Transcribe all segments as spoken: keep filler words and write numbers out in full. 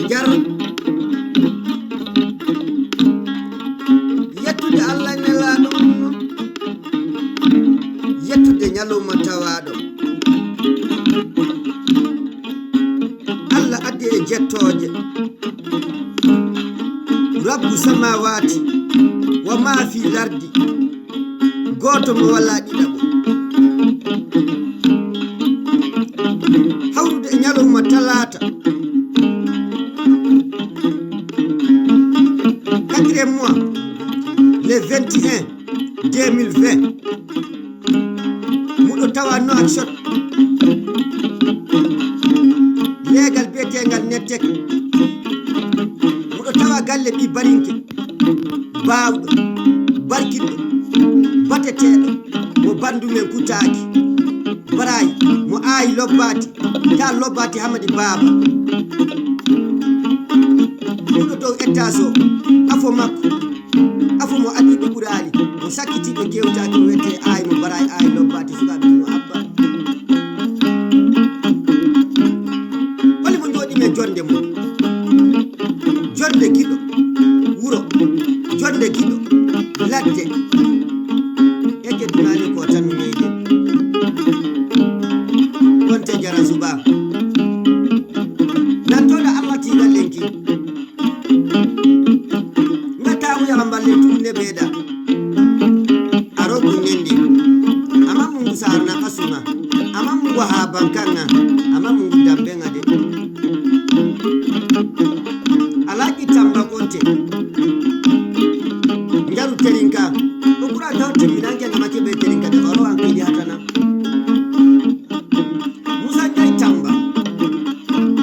Njar. Yettude Alla e Nelaaɗo mum. Yettude ñalawma tawaaɗo. Alla addi e jettooje. Rabbu samaawaati wa maa fii lardi. Gooto mo walaa ɗiɗaɓo. Hawrude e ñalawma talaata, quatrième mois, le vingt et un deux mille vingt. Muɗo tawa Nouakchott. Leegal biyeteengal Nettek. Muɗo tawa galle ɓii barinke. Baawɗo, barkiɗɗo, bateteeɗo, mo banndum en kutaaki. Baraay, mo aayi lobbaati, taa lobbaati Hamadi Baaba. Muɗo dow ettaas o, afo makko, afo mo Abiibu Ɓuraali, mo sakkitiiɓe kewtaaki, mo wiyetee Aayi, mo Baraay Aayi lobbaati, sukaaɓe mo Abba. Holi mo njooɗii men jonnde mum? Jonnde giɗo wuro, jonnde giɗo ladde. Eke dunaani ko tan no meyde. Konte jara suba. Nantooɗo Alla tiiga lenki. Ngata o yaha mballe tuunne ɓeeɗa. Aro gunnendi. Ama mungu saarna asuma. Ama mungu haa bankaŋa. Ama mungu dambeŋa de. Alhaji Tamba Konte. Njaru terinka. Ko kura taw timminanke ngama keɓe terinka de oro an kidi hatana. Musa Njaay Tamba.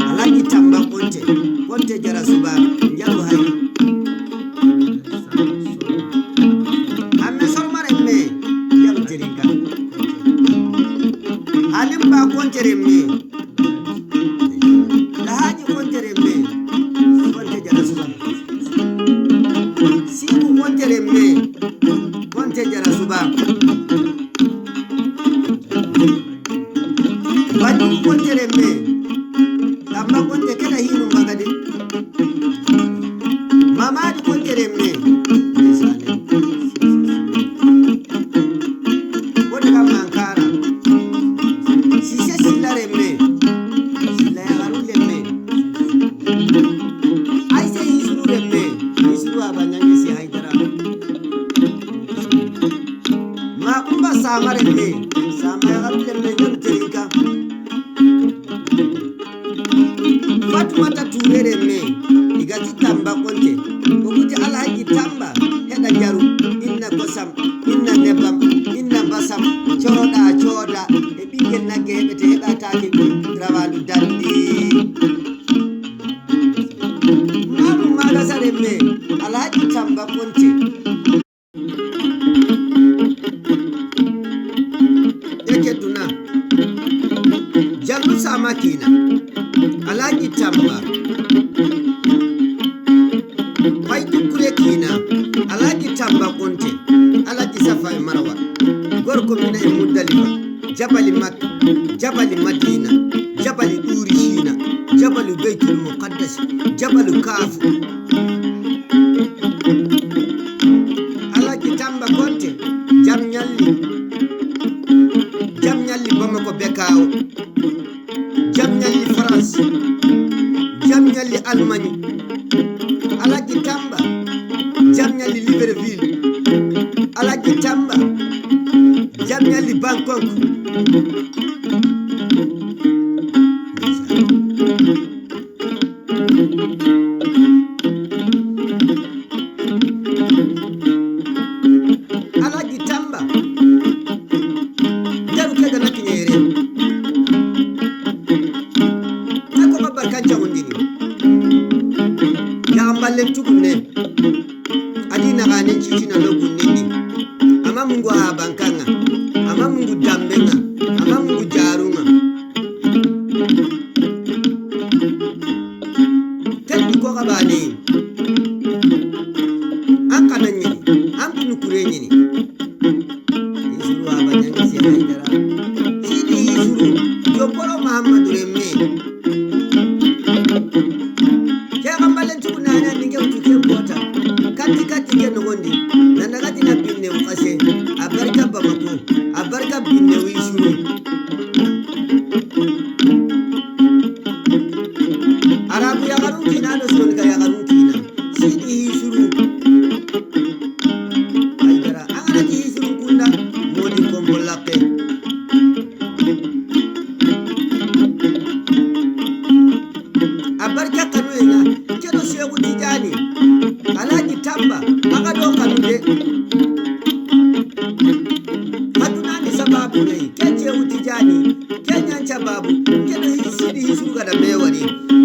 Alhaji Tamba Konte. Konte jara suba. Njaru hay. Amme sormare me. Njaru terinka. Halim ba Konte remme. Lahaaji Konte remme. Konte jara suba. Siibu Konte remme. Konte jara suba. Badi Konte remme. Kamma Konte keda hinu mbagade. Mamadi Konte remme. Woni kam Ankara. Sise Silla remme. Silla Yagaru remme. Ayse Hisru remme. Hisru Abanyange si Haydara. Ma Kumba Sama remme. Sama Yagaru remme. Njaru terinka. Fatumata Tuure remme, iga ti Tamba Konte, o kuti Alhaji Tamba, heɗa njaru, inna kosam, inna nebam, inna basam, cooda, cooda, e ɓingel nagge heɓete heɓataake ɗum, rawaandu dandi. Maamu Magasa remme, Alhaji Tamba Konte. Eke duna. Jallu Sama kiina. Alhaji Tamba. Faydu Kure kiina. Alhaji Tamba Konte. Alhaji Safa e Marwa. Gorko Mina e Muzdalifa. Jabali Makka. Jabali Madina. Jabali Ɗuuri Siina. Jabali Baytul Muqaddas. Jabali Kaafu. Alhaji Tamba Konte, jam ñalli. Jam ñalli Bamako Bekaawo. Jam ñalli France. Jam ñalli Almani. Alhaji Tamba, jam ñalli Libreville. Alhaji Tamba, jam ñalli Bangkok. Alhaji Tamba. Njaru kega na kiñeere. Tako babbar kan cawundini. Ya amballen tugunne. Adi na ganin cici na logun nini. Ama mungu ha bankanga. Ama mungu dambenga. Ama mungu Jopporo Mahammadu Remme. Ceeka mbalen cuku naani anndi nge utu ke goota. Katti katti ke no wondi. Nanda kati na binne u kase. A barka Bamako. A barka binne u Isuru. Arabu yakarun kiina no sonika yakarun kiina. Siidi Isuru. Aydara. An kana ti Isuru kunda. Moodi kombo lappe. A barka kanu en ŋa, ceerno Seeku Tijaani, Alhaji Tamba, a ka ɗoo kanu de. Hadunaani sabaabu ŋay, ken Seeku Tijaani, ken ñan sabaabu, ken hi-, siidi Isuru gada meewari,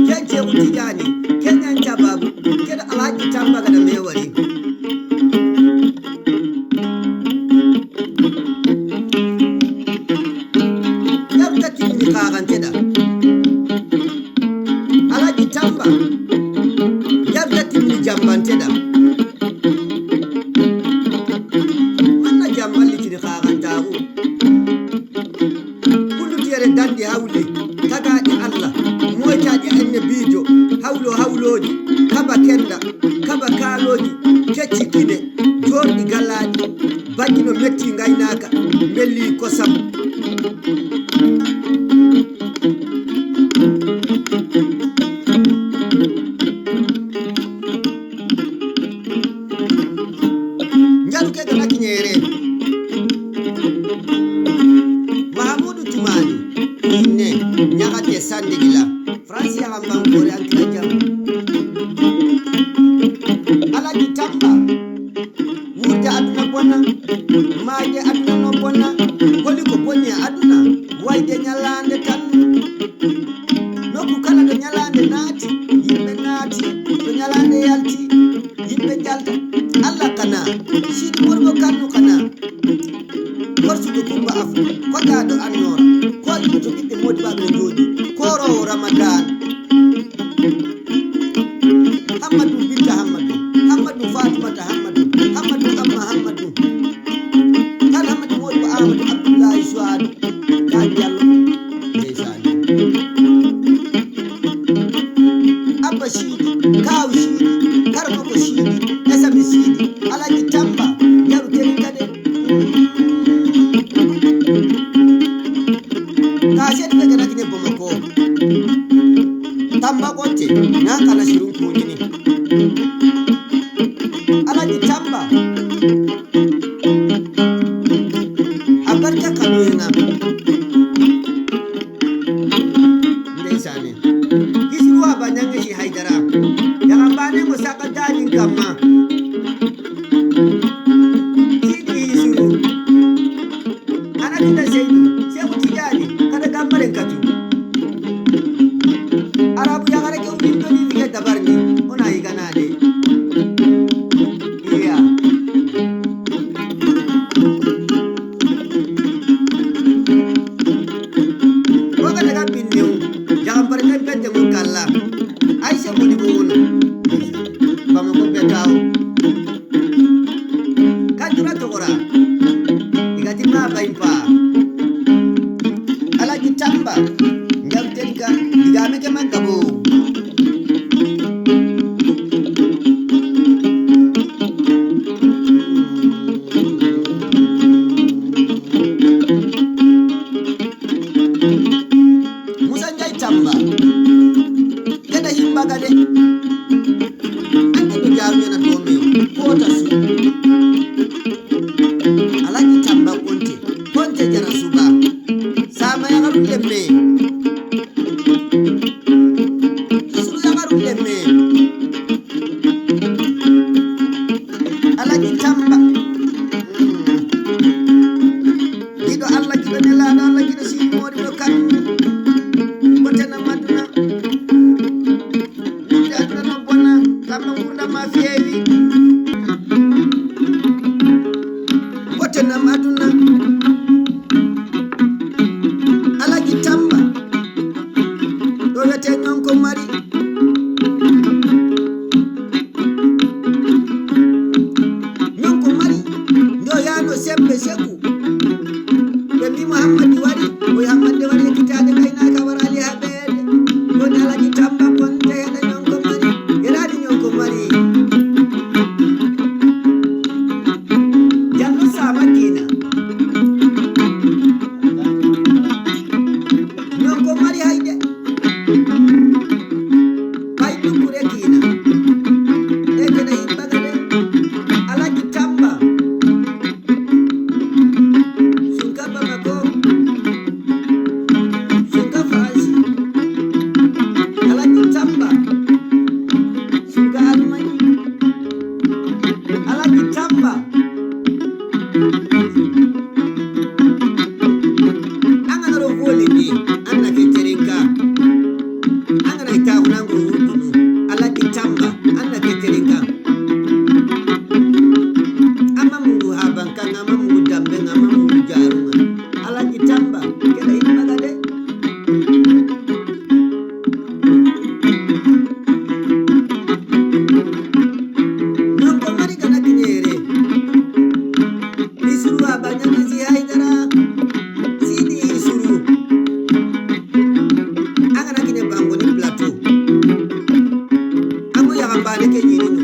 ken Seeku Tijaani, ken ñan sabaabu, ken Alhaji Tamba gada meewari. Yar ka timmini kaakanteɗa. Alhaji Tamba. Yar ka timmini jambanteɗa. Manna jamballitini kaakantaaku. Kullutiyere dandi hawle, tagaaɗe Allah, moytaaɗe annabiijo, hawlo hawlooji, kaba kenda, kaba kaalooji, kecci kine, joorɗi galaaɗi, baɗɗi no metti ngaynaaka, melli kosam. Njaru ke gana kiñeere. Mahamudu Tumaani, inne, ñaxate sandigi la. Faransi yaxa mbankoore an kila jam. Alaji Tamba. Wuurde aduna bona. Maayde aduna no bona. Holi ko boni e aduna? Wayde ñalaande tan. Nokku kala ɗo ñalaande naati, yimɓe naati. Ɗo ñalaande yalti, yimɓe njalta. Alla kana, Siidi Mormo Kannu kana. Korsuɗo Kumba Afu, koƴaaɗo annoora. Koyɗo to ɓiɓɓe Moodi Baɓe no jooɗi. Kooroowo Ramadan. Hammadu Binta Hammadu, Hammadu Faatumata Hammadu, Hammadu Amma Hammadu. Kan Hammadu Moodi ko Aamadu Abdullaahi Suwaadu. Kan Jallo. Ndeysaan. Abba Siidi, Kaaw Siidi, Karmako Siidi, Esami Siidi, Alaji Tamba, Njaru Teri Kade. Ka seeti ɓe ganaki ne Bamako. Tamba Kotte, na kana sirun kunjini. Alaji Tamba. A barka Kano ina. Ndeysaan. Hisiru a ba ñange si Haydara. Yaxa mbaane mo saka daanin kamma. Siidi Hisiru. Ana tinda Seydu, Seeku Tijaani, kada gammaren katu. Arabu yaxare ke umin doni fige dabarni, ona yiganaade. Iya. Waga daga binniw, jaxampare ken pente mun kalla. Ayse moni bo wono. Bamako betaw. Kanjura togora. Iga timma bay pa. Alaji Tamba. Njaru Teri Kade. Iga meke man gabo. Musa Njaay Tamba. Gada himba gade. Ande ko jaaw ñana doome. Koota su. Alaji Tamba Konte. Konte jara suba. Sama yaxaru lemme. Suru yaxaru lemme. Alaji Tamba. Giɗo Alla, giɗo Nelaaɗo Alla, giɗo Sidi Moodi Lo Kan. Mbote na maduna. Wuurde aduna no bona, kamma nguurndam ma feewi. Mbote nam aduna. Alaji Tamba, An na ke terinka. An ga na i taaxu na nguru wurtunu. Alhaji Tamba, an na ke terinka. An ma mungu Habanka ŋa, an ma mungu Dambe ŋa, an ma mungu Jaaru ŋa. Alhaji Tamba, kele in maga de. Nonko mari kana kiɲeere. Isuru a ba ɲaŋa si Haydara. Sidi Isuru. An ga na kiɲe bango ni plateau. An go yaga baane ke ɲiini no.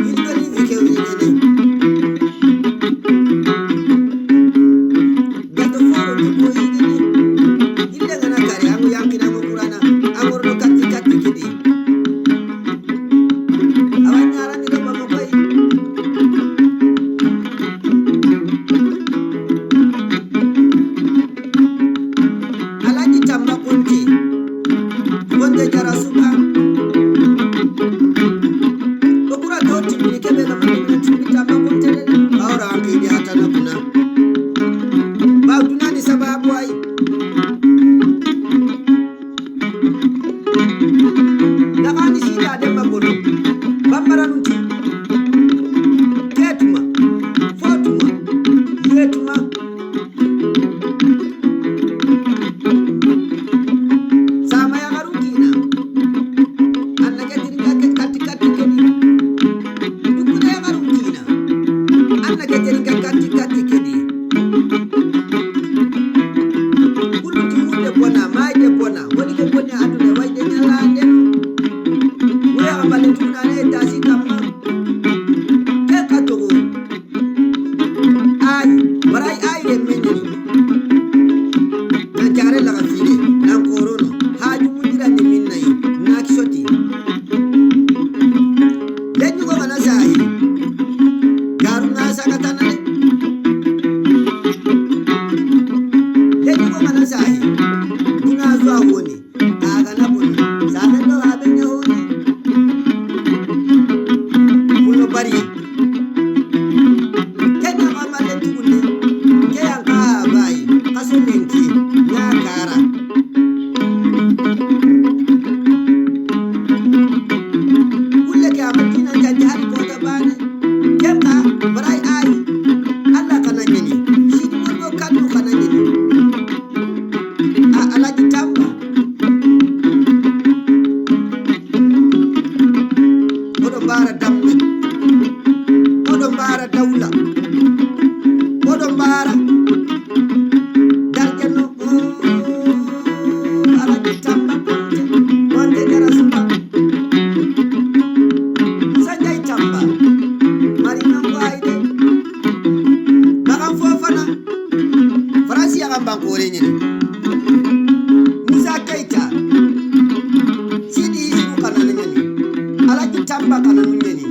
Yidi ko ni fi ke wi ɲiini. Gato foro ni ko yidi ni. Ille ga na kare an go yankina an go kurana. An go ro katti katti kidi. Awa ɲaarani ɗo Bamako e. Alhaji Tamba Konte. Konte Jara Suka. Ko kura to timmini keɓe ga mani na timmi Tamba Konte de. Awra an kidi hatana kuna. Ba dunani sababu ay. Dagaani siidaa Demba Bono, Bambara nun ti, kee tuma, foo tuma, yee tuma. Saama yaxarun kiina, Alla ke diri ka ke katti katti kedi. Dukkude yaxarun kiina, Alla ke diri ka katti katti kedi. Kulu ti wuurde bona, maayde bona, woni ko boni aduna, wayde ñalaande no. Wura bale tunaane e taasi kamma. Ke ka togo. Ay, waray ay re menni. Nan jaare laga fiide, nan korono, haaju mundira ni minnayi, naaki soti. Leññugo mana saahi. Gaaru ŋaa sagatana de. Leññugo mana saahi. Duna zuwa woni. Kaaga na boni. Saabe ɗo aɓe ñawoni. Pullo bari. Ke ñama malen tugunde. Ke yanka bayi. Kaso lenki. Ñaa kaara. Kulle ke a Madina janjaari koota baane. Kemba baray ayi. Alla kana ñeni. Sidi Modibo Kanu kana ñeni. A Alaji Tamba. Oɗo mbaara damme. Oɗo mbaara dawla. Oɗo mbaara darƴe no. Alaji Tamba Konte, Konte Jara Suka. Musa Jay Tamba, mari nangu ayde. Bakan Fofana, Faransi yakan bankoore ñini. Musa Keita, Sidi Isufu kananu ñini. Alaji Tamba kananu ñini.